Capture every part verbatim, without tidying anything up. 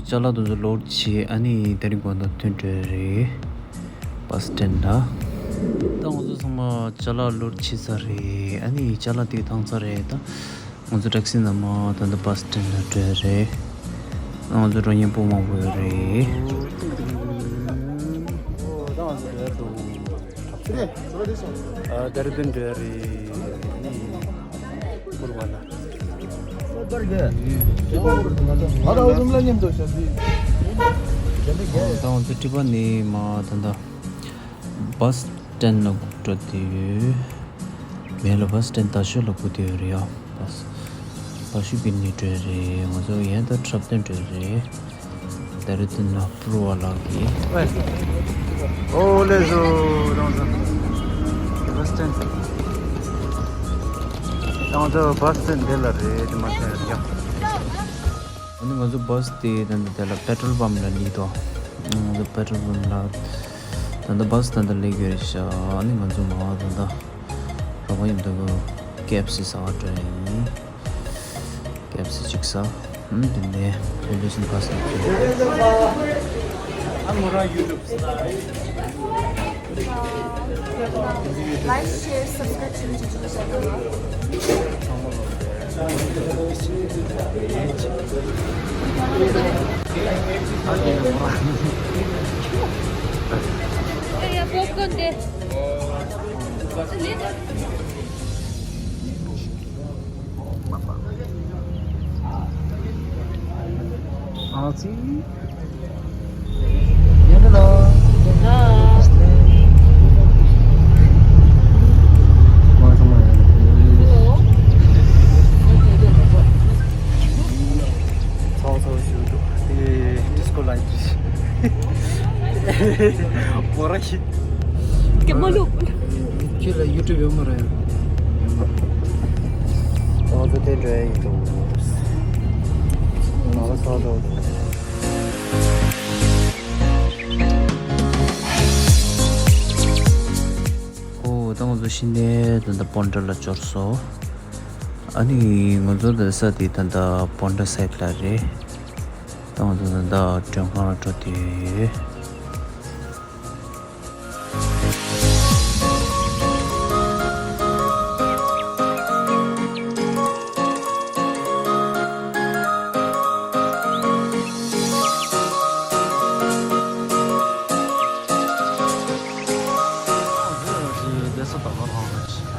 ཅ་ལག་དེ་ཚོ་ལོཌ་བྱས། ཨ་ནི་དེ་རིང་ང་ཚོ་ཐོན་འགྲོ་རེད། བྷ་སི་སི་ཊེན་ཌི་ལ། ད་ང་ཚོ་ཚང་མ་ཅ་ལག་ལོཌ་བྱས་ཚར་རེད། ཨ་ནི་ཅ་ལག་དེ་བཏང་ཚར་རེད་ད། ང་ཚོ་ཊེག་སི་ནང་མར་ད་ལྟ་བྷ་སི་སི་ཊེན་ཌི་ལ་འགྲོ་རེད། ང་ཚོ་འགྲོ་མཁན་སྤུ་མང་པོ་ཡོད་རེད། ད་ང་ཚོ་འགྲོ་ཡ་འགྲོ། ཨ་ཌེ་ར་ཌུན་འགྲོ་ཡ་རེད། ཨ་ནི་ཕུར་བ་ལ། ང་ད་འུ་རུམ་ལ་མཉམ་དུ་བཞག་དུས། ད་ང་ཚོ་ཊི་པ་ནས་མར་ད་ལྟ་བྷ་སི་སི་ཊེན་ཌི་ལ་སྒུག་འགྲོ་བསྡད་ཡོད། མེད་ལ་བྷ་སི་སི་ཊེན་ཌི་ད་ཤོད་ལ་སྒུག་བསྡད་ཡོད་རེད་ཡ། བྷ་སི་ད་ཤོད་ཀྱི་ནི་འགྲོ་རེད། ང་ཚོ་ཡན་ད་འཁྲབ་སྟོན་འགྲོ་རེད། ད་རེས་དེ་ན་ཕུར་བ་ལགས་ཀྱིས། ཨོ་ལེ་བཟོ་རང་བཟོ། བྷ་སི་སི་ཊེན་ཌི། ད་ང་ཚོ་བྷ་སི་སི་ཊེན་ཌི་འདི་ལ་རེད། དེ་མ་ཟད་ཡང་། ཨ་ནི་ང་ཚོ་བྷ་སི་དེ་ད་ལྟ་དེ་ལ་པེ་ཊོལ་པམ་ལ་སླེབས་འདུག་ང་ཚོ་པེ་ཊོལ་པམ་ལ་ད་ལྟ་བྷ་སི་ད་ལྟ་སླེབས་ཡོད་རེད་ཤག་ཨ་ནི་ང་ཚོ་མར་ད་ལྟ་རོགས་པ་མཉམ་དུ་ཀེ་ཨེཕ་སི་ཟ་བར་འགྲོ་ཡ་ཡིན། ཀེ་ཨེཕ་སི་གཅིག་ཟ། ཨུམ། དེ་ནས་ཝེ་ལུ་སན་པ་སི་ཟ། Like, share, subscribe བྱེད་རྒྱུ་བྱེད་རྒྱུ་བྱེད་རྒྱུ། ཡ་ཡ། པོབ་ཀོན་དེ། ཨ་ཙི། ཡ་ད་ལ། ཨ། ཚ་བ་ཚ་བ་ཞིག་འདུག་དེ་ཌི་སི་ཀོ་ལའིཊ་རེད། མོ་ར་ཤི། སྐད་མ་ལུག་ཁྱོད་ལ་ཡུ་ཊུབ་ཡོད་མ་རེད། ཡོད་མ་རེད། ང་ཚོ་དེ་འགྲོ་ཡ་ཡིན་འདུག་ང་ལ་ས་འགྲོ་འདུག་ཨོ། ད་ང་ཚོ་ཕྱི་ནས་ད་ལྟ་པོན་ཊ་ལ་འབྱོར་སོང་། ཨ་ནི་ང་ཚོ་ད་ས་དེ་ད་ལྟ་པོན་ཊ་སའིཌ་ལ་རེད། ད་ང་ཚོ་ད་ལྟ་མགྲོན་ཁང་ལ་འགྲོ་དུས།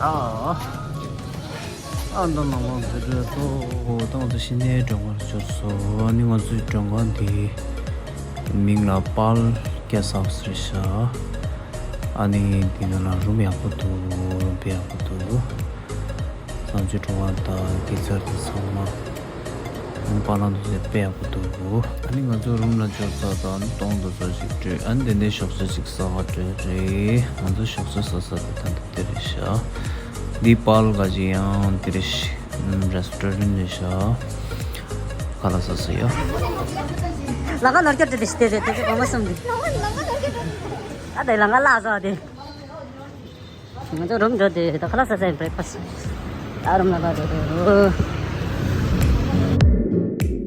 ཨ། ཨ་མདའ་ནང་ལོགས་འཛུལ་འགྲོ་སོང་། ད་ང་ཚོ་ཕྱི་ནས་མགྲོན་ཁང་ལ་འབྱོར་སོང་། ཨ་ནི་ང་ཚོའི་མགྲོན་ཁང་འདི་མིང་ལ་པཱལ་གེ་སི་ཊ་ཧའུ་སི་རེད་ཤག་ཨ་ནི་འདི་ནང་ལ་རུམ་ཡག་པོ་འདུག་རུམ་དཔེ་ཡག་པོ་འདུག་གཙང་ཆུ་གྲོང་པ་དང་དགེ་རྩར་དང་ཚང་མ། ཨ་ནི་པཱ་ལགས་འདུག་སེ་དཔེ་ཡག་པོ་འདུག་ཨ་ནི་ང་ཚོ་རུམ་ལ་འབྱོར་ཚར་དང་གཏོང་འདུག་ཚོ་ཞིག་སྤྲོད། ཨ་ནི་དེ་ནས་ཞོགས་ཇ་ཞིག་ཟ་ག་འགྲོ་རེད། ང་ཚོ་ཞོགས་ཇ་ཟ་ས་དེ་ད་འདི་དེ་རེད་ཤག་འདི་པཱལ་ག་ཅིག་ཡང་དེ་རེད་ཤག་ཨམ། རེ་སི་ཊོ་རན་ཊ་རེད་ཤག་ཁ་ལག་ཟ་ས་ཡོད། ལ་ང་ནོར་སྐྱོར་དེ་དེ་ཞིག་དེ་རེད། དེ་ཚོ་གོང་མ་གསུམ་དེ། ཨ་དེ་ལ་ང་ལ་ཟ་དེ། ང་ཚོ་རུམ་འགྲོ་དུས་ད་ཁ་ལག་ཟ་ས་ཡིན། བྷི་རེག་ཕ་སི། ད་རུམ་ལ་ཕར་འགྲོ་དུས།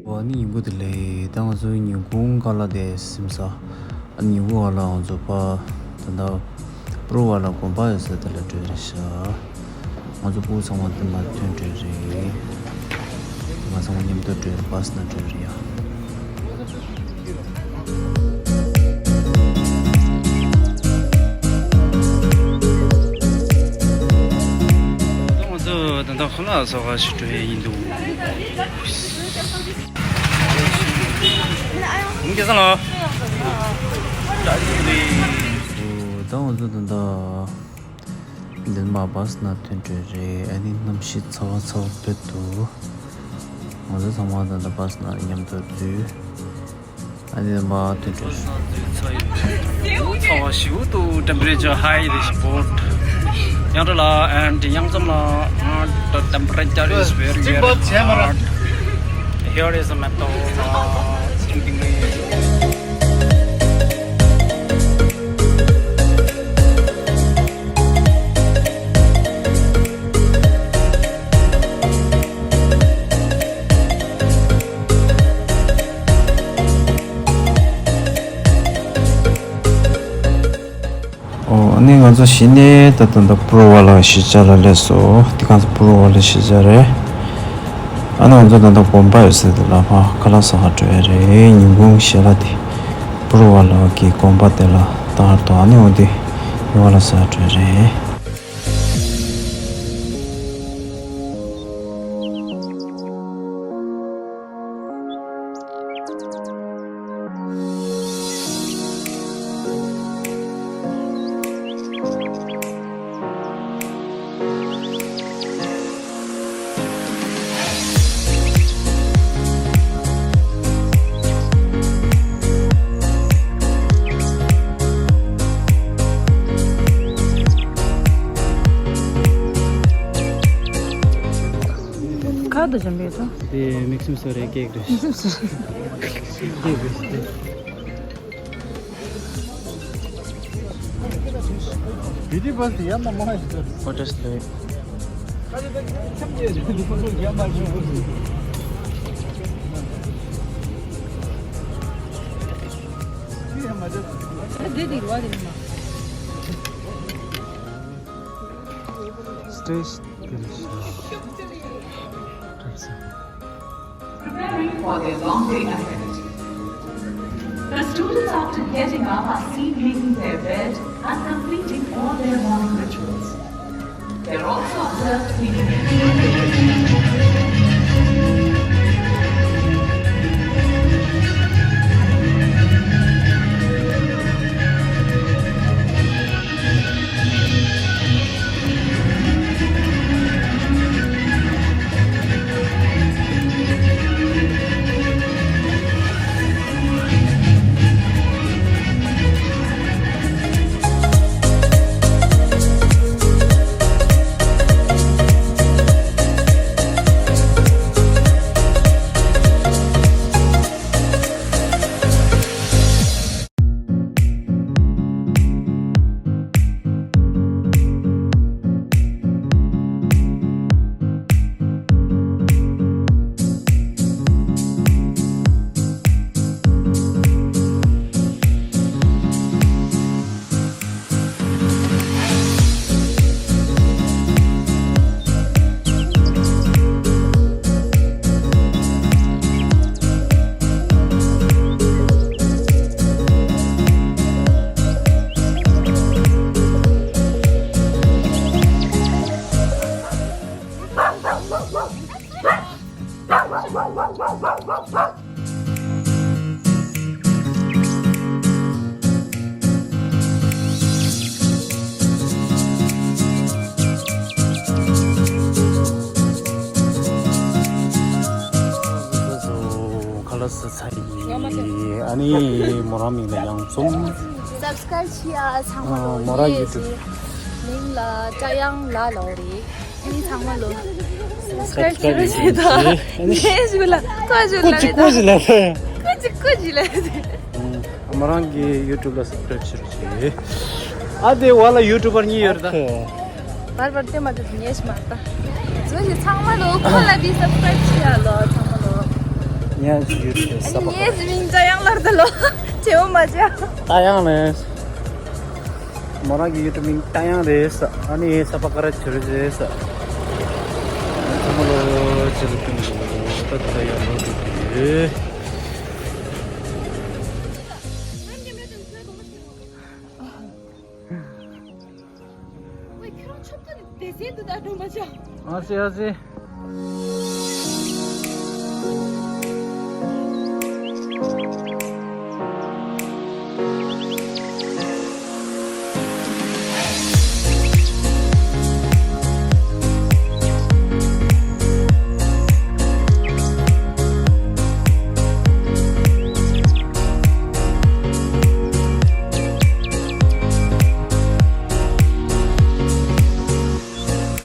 ཨོ་ནི་ཉིན་གུང་དེ་ལས་ད་ང་ཚོ་ཉིན་གུང་ཁ་ལག་དེ་ཟིན་ཚར། ཨ་ནི་ཉིན་གུང་ཁ་ལག་ང་ཚོ་ཕར་ད་ལྟ་པུ་རུ་ཝ་ལ་དགོན་པ་ཡོད་ས་དེ་ལ་འགྲོ་རེད་ཤག་ང་ཚོ་སྤུ་གུ་ཚང་མ་དེ་མར་ཐོན་འགྲོ་རེད། ང་ཚང་མ་མཉམ་དུ་འགྲོ་རེད། བྷ་སི་ནང་འགྲོ་རེད་ཡ། ད་ང་ཚོ་ད་ལྟ་ཁོ་ལག་ཟ་ག་ཞིག་འགྲོ་ཡས་ཡིན་འདུག་ཡིན་གྱི་ས་ལ། ད་ང་ཚོ་ད་ལྟ་འདན་མ་བྷ་སི་ནང་ཐོན་འགྲོ་རེད། ཨ་ནི་གནམ་གཤིས་ཚ་བ་ཚ་བ་དཔེ་འདུག་ང་ཚོ་ཚང་མ་ད་ལྟ་བྷ་སི་ནང་མཉམ་དུ་འཛུལ། ཨ་ནི་མར་ཐོན་འགྲོ། ཚ་བ་ཞེ་པོ་འདུག་ཊེམ་པ་རེ་ཅར་ཧའི་རེད་ཤག་བོད། ཡང་ཁྲ་ལ་ཨེན་ཌི་ཡང་ཙམ་ལ། The temperature is very, very hot. Here is a metal, uh, something. ང་ཚོ་གཞི་ནས་ད་ལྟ་ད་པུ་རུ་ཝ་ལ་གཞིས་ཆགས་ལ་སླེབས་སོང་། འདི་གང་ཚོ་པུ་རུ་ཝ་ལ་གཞིས་ཆགས་རེད། ཨ་ནི་ང་ཚོ་ད་ལྟ་དགོན་པ་ཡོད་ས་དེ་ལ་ཕར་ཁ་ལག་ཟ་ག་འགྲོ་ཡ་རེད། ཉིན་གུང་ཞལ་ལག་དེ་པུ་རུ་ཝ་ལ་གི་དགོན་པ་དེ་ལ་བཏང་ར་དོ། ཨ་ནི་འོ་དེ་ཉི་ཝ་ལ་ཟ་ག་འགྲོ་ཡ་རེད། ཁ་དོ་ཅམ་པེ་ཏོ། དེ་མིག་སུམ་སོ་རེ་ཀེག་རེ། མིག་སུམ་སོ་རེ། ཀེག་རེ། བི་ཌི་བ་སི་ཡ་མ་མ་ཡ། What is life? Stage. Preparing for their long day ahead. The students, after getting up, are seen making their bed and completing all their morning rituals. They're also observed cleaning. ཁ་ལག་ཟ་ཚར་ཡིན། ཨ་ནི་མོ་རང་མིང་ལ་ཡང་འཛོམས། Subscribe བྱེད་ཨ་ཚང་མ་ལོ། མོ་རང་ངའི་YouTube མིང་ལ་ཀྲ་ཡང་ལ་ལོ་རེད། ཨ་ནི་ཚང་མ་ལོ། Subscribe བྱེད་རོགས་བྱེད་དང་། ངས་ཞུ་ལ་ཁོ་ཞུ་ལ་རེད་ད། ཁོ་ཞུ་ལ་རེད། ཁོ་ཅི་ཁོ་ཅི་ལ་རེད། མོ་རང་གི་YouTube ལ་Subscribe བྱེད་རོགས་བྱེད། ཨ་དེ་བ་ལ་YouTuber གཉིས་ཡོད་རེད་ད། བར་བར་དེ་མ་དེ་ཉེས་མ་ད། ཚོ་ཞིག་ཚང་མ་ལོ་ཁོ་ལ་དེ་Subscribe བྱེད་ཡ་ལོ་ཚང་མ་ལོ། ངས་YouTube ལ་ཨ་ནི་ངས་མིང་ཅ་ཡང་ལར་ད་ལོ། བྱེའུ་མ་བྱ། ད་ཡང་ལས། མོ་རང་གི་YouTube མིང་ཏ་ཡང་རེད་ས། ཨ་ནི་ས་པ་ཀ་ར་ཆུ་རེད་ས། ཚང་མ་ལོ་ཆུ་རེད་ཀྱི་འདུག་ད་ད་ཡང་ལོ་དུ་རེད། ཨ་ཙི་ཨ་ཙི།